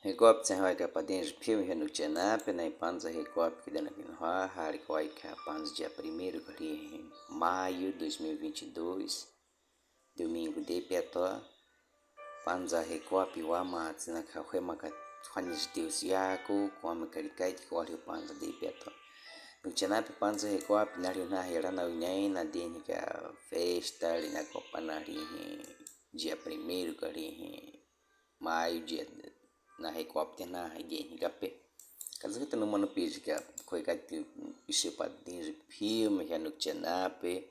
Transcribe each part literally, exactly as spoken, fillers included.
Rekope tsehawa ka padinji piu mihenu kena pe na ipanza rekope kidana kinhwa ha rekope ka panza dia primeiro kali maiu dois mil e vinte e dois, domingo de piato. Panza rekope wama tsina kahwe maka fani Deus yako kwame karikai ti kwali panza de piato. Nukena pe panza rekope nali na hera na unyai na deni ka festa li na kopa nali he dia primeiro kali he maiu dia na rekope tena ha ideni kape. Kazu kete no mano pezi ka koi kati isu padinji piu mihenu kena pe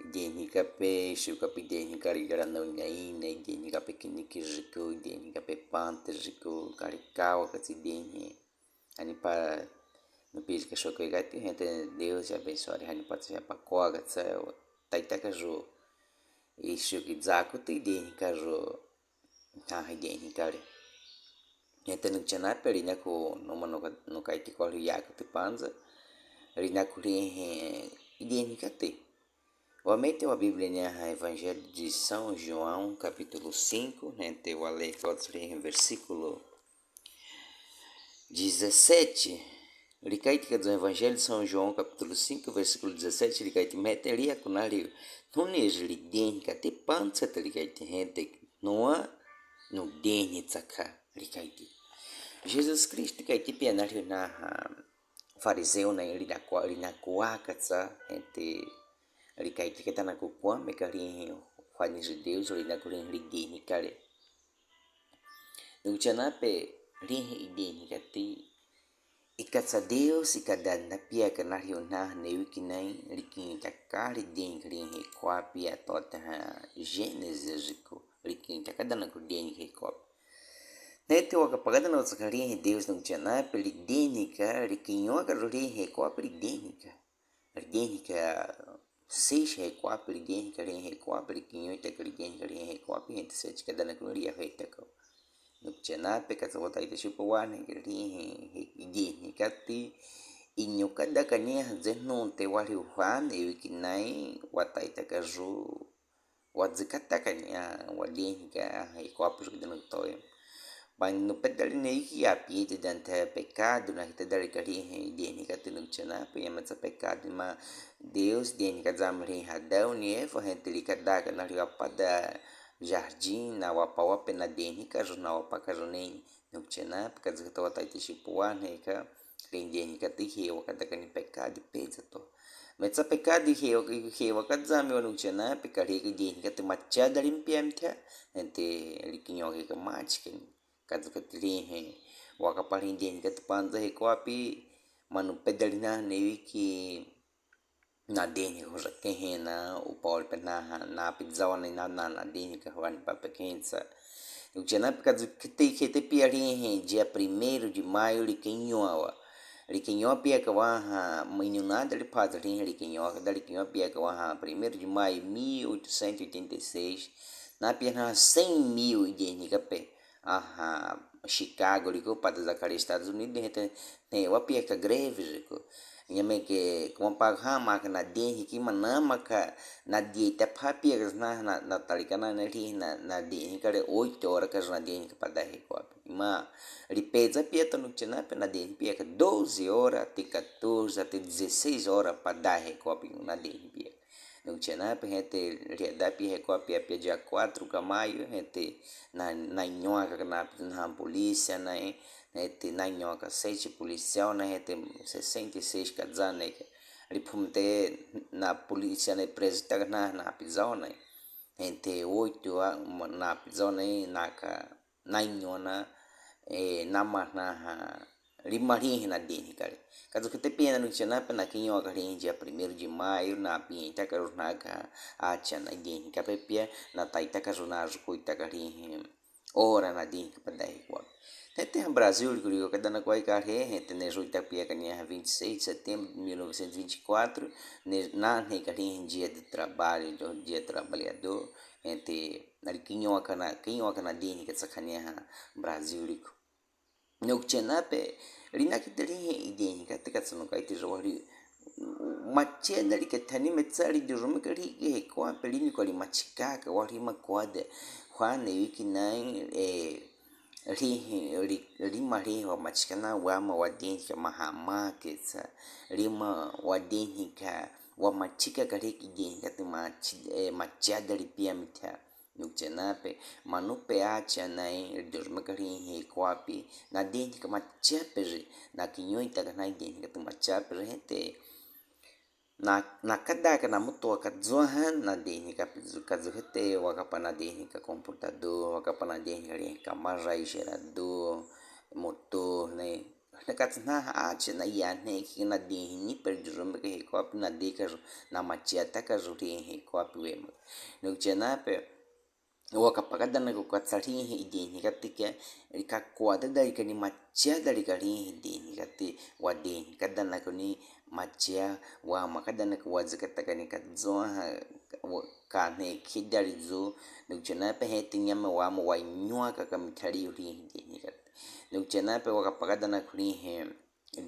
ideni kape isu kape ideni kali gara no nyaina ideni kape kini kijiku ideni kape pante jiku kali kawa kati ideni. Ani pa no pezi ka sho koi kati hente Deus ya abensoa ani pa tsa ya pa koa katsa taita kaju isu kizaku ti ideni kaju. Ntahi ideni kale. Hente nukena pe linaku numa nuka nuka iti kwali yaku ti panza. Linaku lihe ideni kati. Wamete wa Bíblia niha Evangelho de São João, capítulo cinco, hente wale kotsi lihe versículo dezessete. Likaiti kadzo Evangelho de São João, capítulo cinco, versículo dezessete, likaiti mete liaku nali. Nuni ji lideni kati panza te likaiti hente nua nudeni tsaka likaiti. Jesus Kristu kaiti pia nali naha farizeu na linaku linaku waka tsa hente likaiti keta naku kwame kali fani ji Deus linaku lideni kale. Nukena pe lihe ideni kati ikatsa Deus ikadana pia ka nali unaha ne wiki nai likin takali deni kali he kwa pia tota ha Gênesis jiku likin takadana ku deni he kwa. Nete waka pakadana utsa kali he Deus nukena pe lideni ka likin yoka juli he kwa pe lideni ka. Lideni ka seis he kwa pe lideni ka lihe kwa pe likin yoka ka lideni ka lihe kwa pe hente seti kadana ku lia he taka. Nukena pe katsa wata ite shupa wane ka lihe ideni kati inyo kadaka niha zenu te wali wane wiki nai wata ite kaju. Wadzikataka niha wadeni ka he kwa pe jukidana toyo. Bani nupedali ne iki api te danta pekadu na hita dali kali he ideni kati nukena pe yametsa pekadu ma Deus deni kazamri ha Adão ni Eva hente likadaka nali wapada jardim na wapa wape na deni kaju na wapa kaju neni. Nukena pe kazikata wata ite shupa wane ka lideni kati he wakadaka ni pekadu peza to. Metsa pekadu he waka he wakazami wa nukena pe kali ka deni kati machada limpia mtia hente likin yoka ka machikeni. Kazu kati lihe waka pali deni kati panza he kwa pe manu pedali na ne wiki na deni ka huja kehe na upa wali pe naha na pizawa na na na deni ka hwani pa pe kensa. Nukena pe kazu kete kete pia lihe dia primeiro de maio likin yowa. Likin yowa pia ka waha minyo na dali paza lihe likin yowa ka dali likin yowa pia ka waha primeiro de maio mil oitocentos e oitenta e seis. Na pia na cem mil ideni kape. Aha Chicago liku pada zakali Estados Unidos hente ne wapia ka greve liku. Nyameke kuma pa hama ka na deni ki mana maka na dieta pa pia ka na na na talikana na lihe na na deni kale oito hora ka na deni ka pada he kwa pe. Ma lipeza pia to nukena pe na deni pia ka doze hora te catorze te dezesseis hora pada he kwa pe na deni pia. Nukena pe hente liada pia he kwa pia pia dia quatro ka maio hente na na nyoka ka na na polícia na hente na nyoka sete policial na hente sessenta e seis kazane ka. Lipumte na polícia na preso taka na na prisão na hente oito na prisão na naka na nyona e na ma naha lima lihe na deni kale. Kazu kete pia na nukena pe na kinyo kali dia primeiro de maio na pia taka naka acha na deni kape pia na taita kaju na juku ita kali he ora na deni ka pada he kwa. Hete ha Brasil liku liku kadana kwa ika he hete ne juita pia ka niha vinte e seis de setembro de mil novecentos e vinte e quatro ne na ne kali he dia de trabalho dia trabalhador hete na likin yoka na kin yoka na deni ka tsaka niha Brasil liku. Nukena pe lina kite lihe ideni kati katsa nuka ite jowali machena lika tani metsa li durume kali he kwa pe lini kwa li machika ka wali ma kwa de hwane wiki nai e Ri, ri, rima rihi wamachekana wama wadenhika mahamake tsa. Rima wadenhika wamacheka kali kidenhika ti machi, eh, machadali pia mitha. Nukutiana pe, manu pe acha nai, riduruma kali he kwapi, nadenhika machape ri, nakinyoita kana denhika ti machape ri hete. Na, nakadaka namuto wakazua ha, nadenhika, kazu hete, wakapa nadenhika computador, wakapa nadenhika ri kamara, gerador, motor, ne. Nakatsina ha acha nai ya ne, ki nadenhi ni pe riduruma ka he kwapi nadeka ru, namachiata ka ru ri he kwapi wema. Nukutiana pe, wakapakadana ku katsa rihi denhika ti ke, ri kakwada dari kani machia dari karihi denhika ti, wadenhika dana kuni machia, wamakadana ku wazakata kani kazua ha, wa, kane kidari zu, nukutiana pe hete nyame wama wanyuaka ka mithari rihi denhika ti. Nukutiana pe wakapakadana kuni he,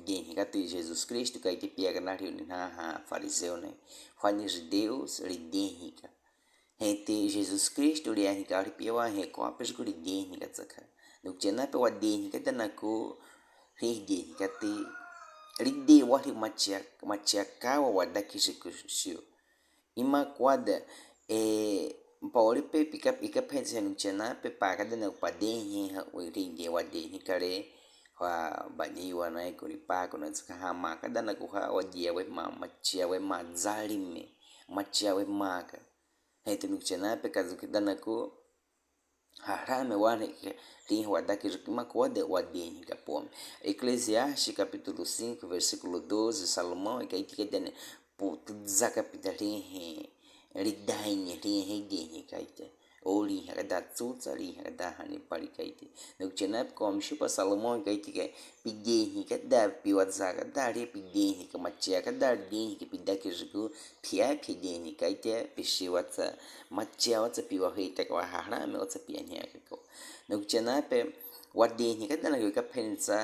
denhika ti Jesus Kristu kaite pia kana riuni naha Fariseu ne. Fani ri Deus, ri denhika. Hete Jesus Kristu ri anhika ri pia wa he kwapi ri ku ri denhika tsaka. Nukutiana pe wadenhika dana ku ri denhika ti ri de wali machia, machia kawa wadaki ri ku sio. Ima kwada, eh, Pauli pe pika, ika phensa nukutiana pe pakadana ku padenhi ha ri de wadenhika re, ha bani wana kuri pa kuna tsaka ha makadana ku ha wadia wema, machia wema zalime, machia wema ka. Hete nukutiana pe kazukadana ku, harame wane ke, rihi wadaki ri ku ima kwada wadenhika pome. Eclesiastes capítulo cinco, versículo doze, Salomão, ikaite kedene, putu zaka pita rihi, ri daine, rihi denhika ite. O rihi kada tsutsa, rihi kada hani pari kaite. Nukutiana pe komishu pa Salomão ikaite ke, pidenhika da, piwaza ka da, ri pidenhika machia ka da, denhika pidaki ri ku, pia pidenhika ite, pishiwatsa, machia watsa piwahita ka wa harame watsa pianhia ka ko. Nukutiana pe, wadenhika dana ku ika phensa,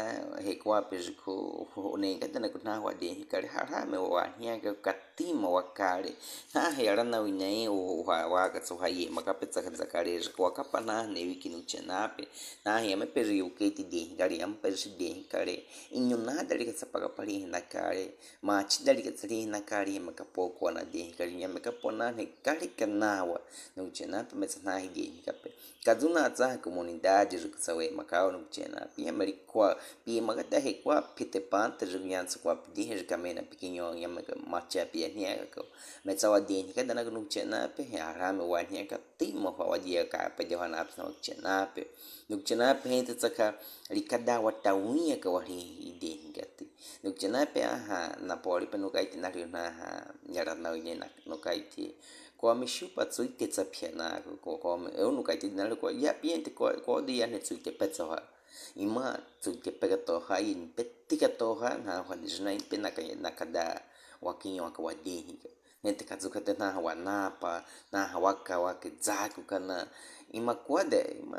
he kwapi ri ku, ho, ne ka dana ku na wadenhika ri harame wanhia ka katima wakale. Nahe arana wine, o, wa, wakatsu haye, makape tsaka zakale ri ku wakapa nahe ne wiki nukutiana pe. Nahe ame pe ri uke ti denhika ri, ame pe ri denhika re. Inyu na dari katsa pakapa rihi nakale. Machi dari katsa rihi nakale, makapo kwana denhika ri, ame kapo nahe kale kanawa. Nukutiana pe metsa nahe denhika pe. Kazuna tsa comunidade ri ku tsa wema kao nukutiana. Pia meri kwa, pia makata he kwa pite pante ri ku yansu kwa pidenhi ri kamena pikinyo ya meka machia pianhia ka ko. Metsa wadenhika dana ku nukutiana pe he harame wanhia ka tima fa wadia ka pe de wana apsa nukutiana pe. Nukutiana pe hete tsaka ri kada watawia ka wari denhika ti. Nukutiana pe aha na Pauli pe nukaite na riuna ha nyara na wine na nukaite. Kwa mishu pa tsuite tsa pia na ko, ko, ko, me, eu nukaite na ri kwa, ya piente kwa, kwa de ya ne tsuite pe tsa wa. Ima tsuite pe ka to ha, yin pe ti ka to ha, na wa ni jina yin pe na ka, na kada, wakinyo ka wadenhika. Nete kazukate naha wanapa, naha waka, wake zaku kana. Ima kwade, ima,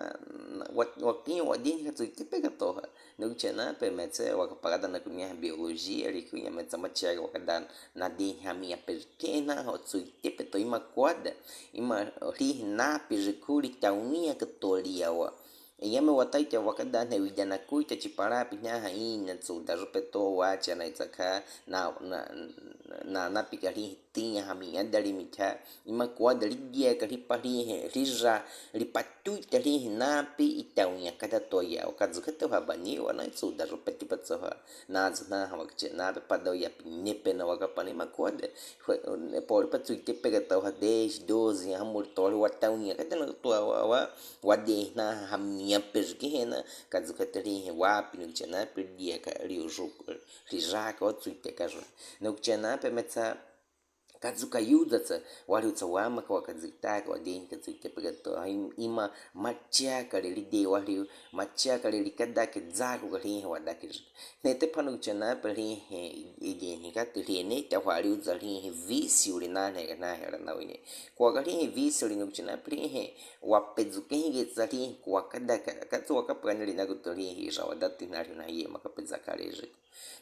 na, wa, wakinyo wadenhika tsuite pe ka to ha. Nukutiana pe metse, wakapakadana ku nia biologia, ri ku nia metsa machia wakadana, nadenhi hamia pe ke naho tsuite pe to ima kwade. Ima rihi napi ri ku ri tawia ka to ri awa. Iyame wataite wakada ne widana kuita chipara pi naha ina tsuda rupe to wacha na itsaka na, na, na, na pika rihi tiña hamiña dari mitha. Ima kwada ri dia ka ri pa rihi, ri ra, ri patuita rihi napi itawia kada toya. Wakazuka to ha bani wana tsuda rupe ti patsoha. Nazu naha wakache nape pado ya pi nepe na wakapani ima kwade. Hwe, ne Pauli pa tsuite pe ka to ha dez, doze, hamuri to ri watawia kada na to wa, wa, Wade na hamia pe ri ke hena, kazuka te rihe wapi nukutiana pe ri dia ka ri uju, ri ja ka wa tsuite ka ri. Nukutiana pe metsa kazuka yuda tsa, wari utsa wama ka wa kazuka ta ka wade ka tsuite pe ka to, im-, ima machia ka ri ri de wari, machia ka ri ri kada ke za ku ka rihe wada ke ri. Nete pa nukutiana pe rihe, ide ni ka te rihe nete wari utsa rihe visi uri na ne ka na hera na wine. Kwa ka rihe visi uri nukutiana pe rihe, Wapezuke hi ge tsa rihi ku wakada ka, katsu wakapani ri na ku to rihi ra wada ti na ri na ye makape za ka ri ri.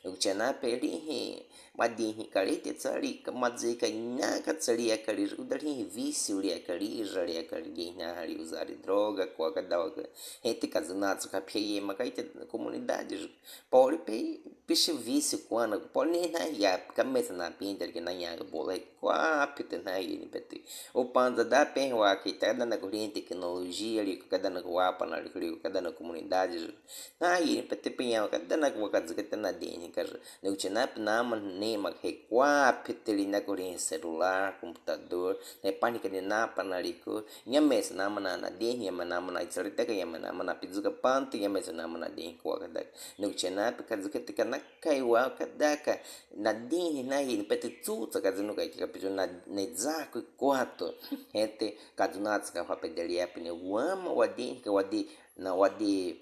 Nukutiana pe rihi, madihi ka ri te tsa ri ka maze Kanya katsali akari, udarin hi vício li akari, jali akari, dini hali uzari droga, kwa kadawa ka. Hete kazuna tsu kapia ye makaite comunidade. Poli pe, peixe vício kwana, poli na ya, kamesa na pinta ke na ya bola, kwa pita na ye ni pete. O panza da pen wa kita da na corrente tecnologia li, kada na kwa pana li, kada na comunidade. Na ye ni pete pe ya, kada na kwa kazakata na dini ka. Nukuchena pe nama ne mak he kwa pete li na corrente celular, computador, ne pani kani na pana li ko, nyamesa nama na, na dini, nyama nama na itsalita ka, nyama nama na pizuka panti, nyamesa nama na dini kwa kada. Nukuchena pe kazakata ka na kaiwa kada ka, na dini na hi, pete tsu tsa kazunu kai tika pizu na, ne za ku kwato. Hete kazuna tsa ka fa pedeli api ne wama wa dini ka wa di, na wa di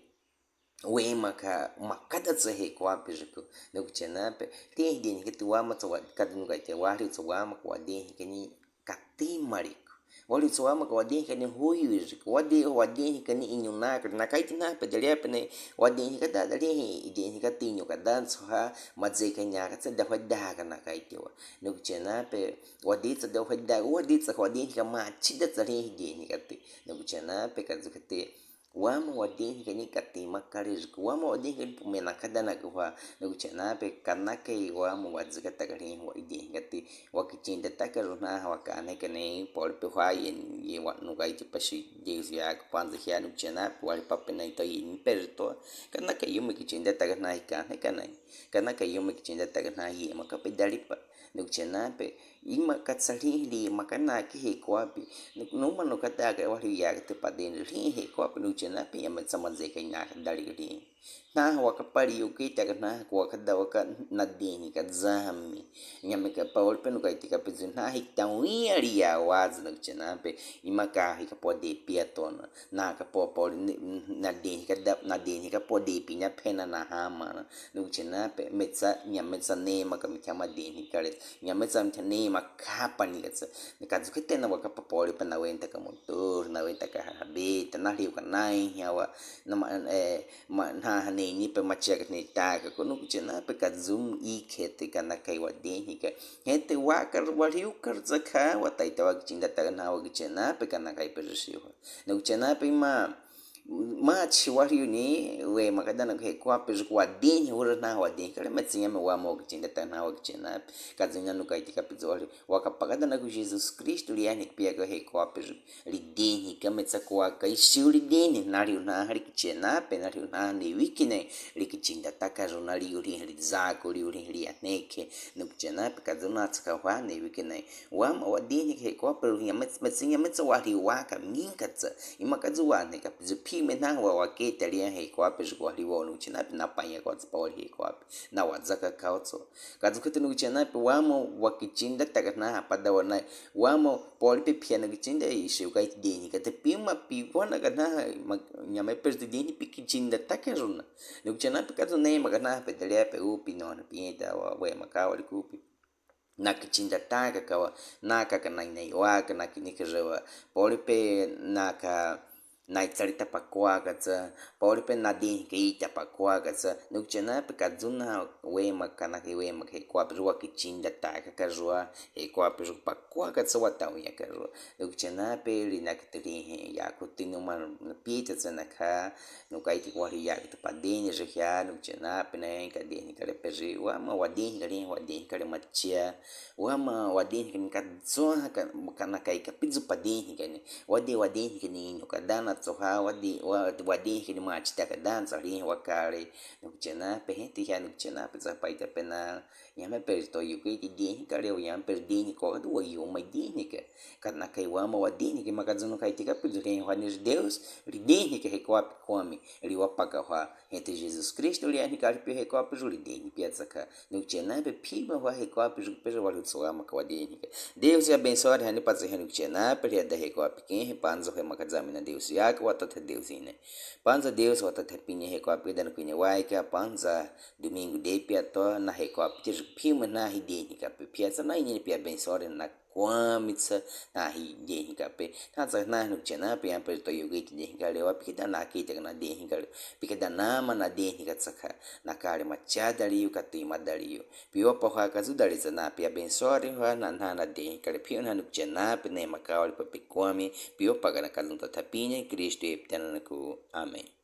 wema ka makada tsa he kwa pe jiku. Nukuchena pe, te hi dini ka ti wama tsa wa, kazunu kai te wa ri tsa wama ka wa dini ka ni kati mariku. Wa ri tsa wama ka wa dini ka ni huyu jiku. Wa di, wa dini ka ni inyu na ka, na kai ti na pedeli api ne, wa dini ka da, da ri hi, dini ka ti inyu ka da tsa ha, maze ka nya ka tsa da hwa da ka na kai ti wa. Nukuchena pe, wa di tsa da hwa da, wa di tsa wa dini ka ma chi da tsa ri hi dini ka ti. Nukuchena pe kazakata. Wama wa dini ka ni kati makari jiku. Wama wa dini ka ni pumena kada na kwa. Nukuchena pe kana kai wama wa zikata kari wa dini ka ti. Wa kichinda taka runa wa kane kane poli pe hwa yen ye wa nukai ti pashi Deus ya kupanza hia nukuchena pe wali pape na ito yin perto. Kana kai yumi kichinda taka na hi kane kane. Kana kai yumi kichinda taka na ye maka pedeli pa. Nukuchena pe, ima katsali li, ima kana ki he kwa pi. Nuk-, numa nukata ka wali ya kata pa dini li he kwa pi nukuchena pe, ima sama ze ka ina ka dali li. Na wa ka pali yu ki taka na kwa kada wa ka na dini ka zami. Nyame ka pa wali pe nukai tika pe zu na hi tawi ali ya wa zu nukuchena pe, ima ka hi ka po de pia tona. Na ka po po ni, na dini ka da, na dini ka po de pi na pena na hama na. Nukuchena pe, metsa, nyamesa ne ma ka mitha ma dini ka le. Nyamesa mitha ne ma ka pani ka tsa. Ni kazakata na wa ka pa poli pe na wenta ka motor, na wenta ka habeta, na liu ka nai, ya wa, na ma, eh, ma, na ha ne ni pe ma chia ka ne ta ka. Ko nukuchena pe kazum i kete kana kai wa dini ka. Hete wa ka, wa liu ka zaka, wa taita wa kichinda taka na wa kichena pe kana kai pe jiu. Nukuchena pe ma, ma chi wa liu ni, we ma kada na he kwa pe jiu wa dini, wa na wa dini ka le metsi nyame wa mo kichinda taka na wa kichena pe. Kazuna nukai tika pe zu wa liu. Wa ka pa kada na ku Jesus Kristu li ani pia ka he kwa pe jiu. Li dini ka metsa kwa ka isiu li dini, na liu na ha li kichena pe, na liu na ha ne wiki ne, li kichinda taka runa liu li, li zaku liu li, li aneke. Nukuchena pe kazuna tsaka hwa ne wiki ne. Wama wa dini ka he kwa pe lu nyamesa, metsi nyamesa wa liu wa ka minka tsa. Ima kazu wa ne ka pe zu pi me na wa wa ke ta li he kwa pe jiu wa liu wa nukuchena pe na panya kwa tsa pa wa li he kwa pe. Na wa zaka ka otso. Kazakata nukuchena pe wama wa kichinda taka na ha pa da wa na. Wama poli pe pia nukuchenda isiu ka iti dini ka te pima pi wa na ka na ha, ma, nyame pe ti dini pi kichinda taka runa. Nukuchena pe kazu ne ma ka na ha pedeli api u pi no na pi ta wa we ma ka wa li ku pi. Na kichinda taka ka wa, na ka ka na ina i wa ka na kini ka je wa. Poli pe na ka na itsalita pa kwa ka tsa, poli pe na dini ka ita pa kwa ka tsa, nukuchena pe kazuna we ma kana ke we ma ke kwa pe jiu wa kichinda taka ka jiu wa, he kwa pe jiu pa kwa ka tsa wa tawi ya ka jiu wa. Nukuchena pe li na kiti li he, ya kuti numa pi ta tsa na ka, nukai ti kwa li ya kiti pa dini jiu hia, nukuchena pe na ka dini ka le pe jiu, wama wa dini ka li, wa dini ka le ma chia, wama wa dini ka ni ka zo ha ka, kana kai ka pe zu pa dini ka ni. Wa di, wa dini ka ni inyu ka da na tso ha, wa di, wa, wa dini ka ni ma chi ta ka da na tso li wa ka le. Nukuchena pe hete hia nukuchena pe za pa ita pe na. Nyame pe to yu ke ti dini ka le, nyame pe dini ko ka tu wa yu ma dini ka. Kana kai wama wa dini ka ma kazunu kai tika pe zu le wa ni Deus, li dini ka he kwa pe kwa mi, li wa pa ka hwa. Hete Jesus Kristu li ani ka li pe he kwa pe jiu li dini pia tsaka. Nukuchena pe pima hwa he kwa pe jiu pe jiu wa lu tso wa ma ka wa dini ka. Deus ya bensoa de hani pa tsa he nukuchena pe li ada he kwa pe ke he panza he ma kazami na Deus ya ka wa tata Deus ine. Panza Deus wa tata pini he kwa pe da nukuine wa ka panza domingo de pia to na he kwa pe jiu pima na hi dini ka pe pia tsa na ini pia bensoa de na Kwame tsa nahi denhi kape. Tha tsa nahi nuk chena pe yang pe to yugi denhi kale wa pika da na ki tagna denhi kale. Pika da na ma na denhi ka tsaka. Na kale ma cha dali yu ka tui ma dali yu. Piwa pa ha ka zu dali tsa na pia ben sori ha na na na denhi kale. Piwa na nuk chena pe ne ma kawali pa pe Kwame. Piwa pa ka na ka lung ta tha pinye Kristo e ptena na ku. Amen.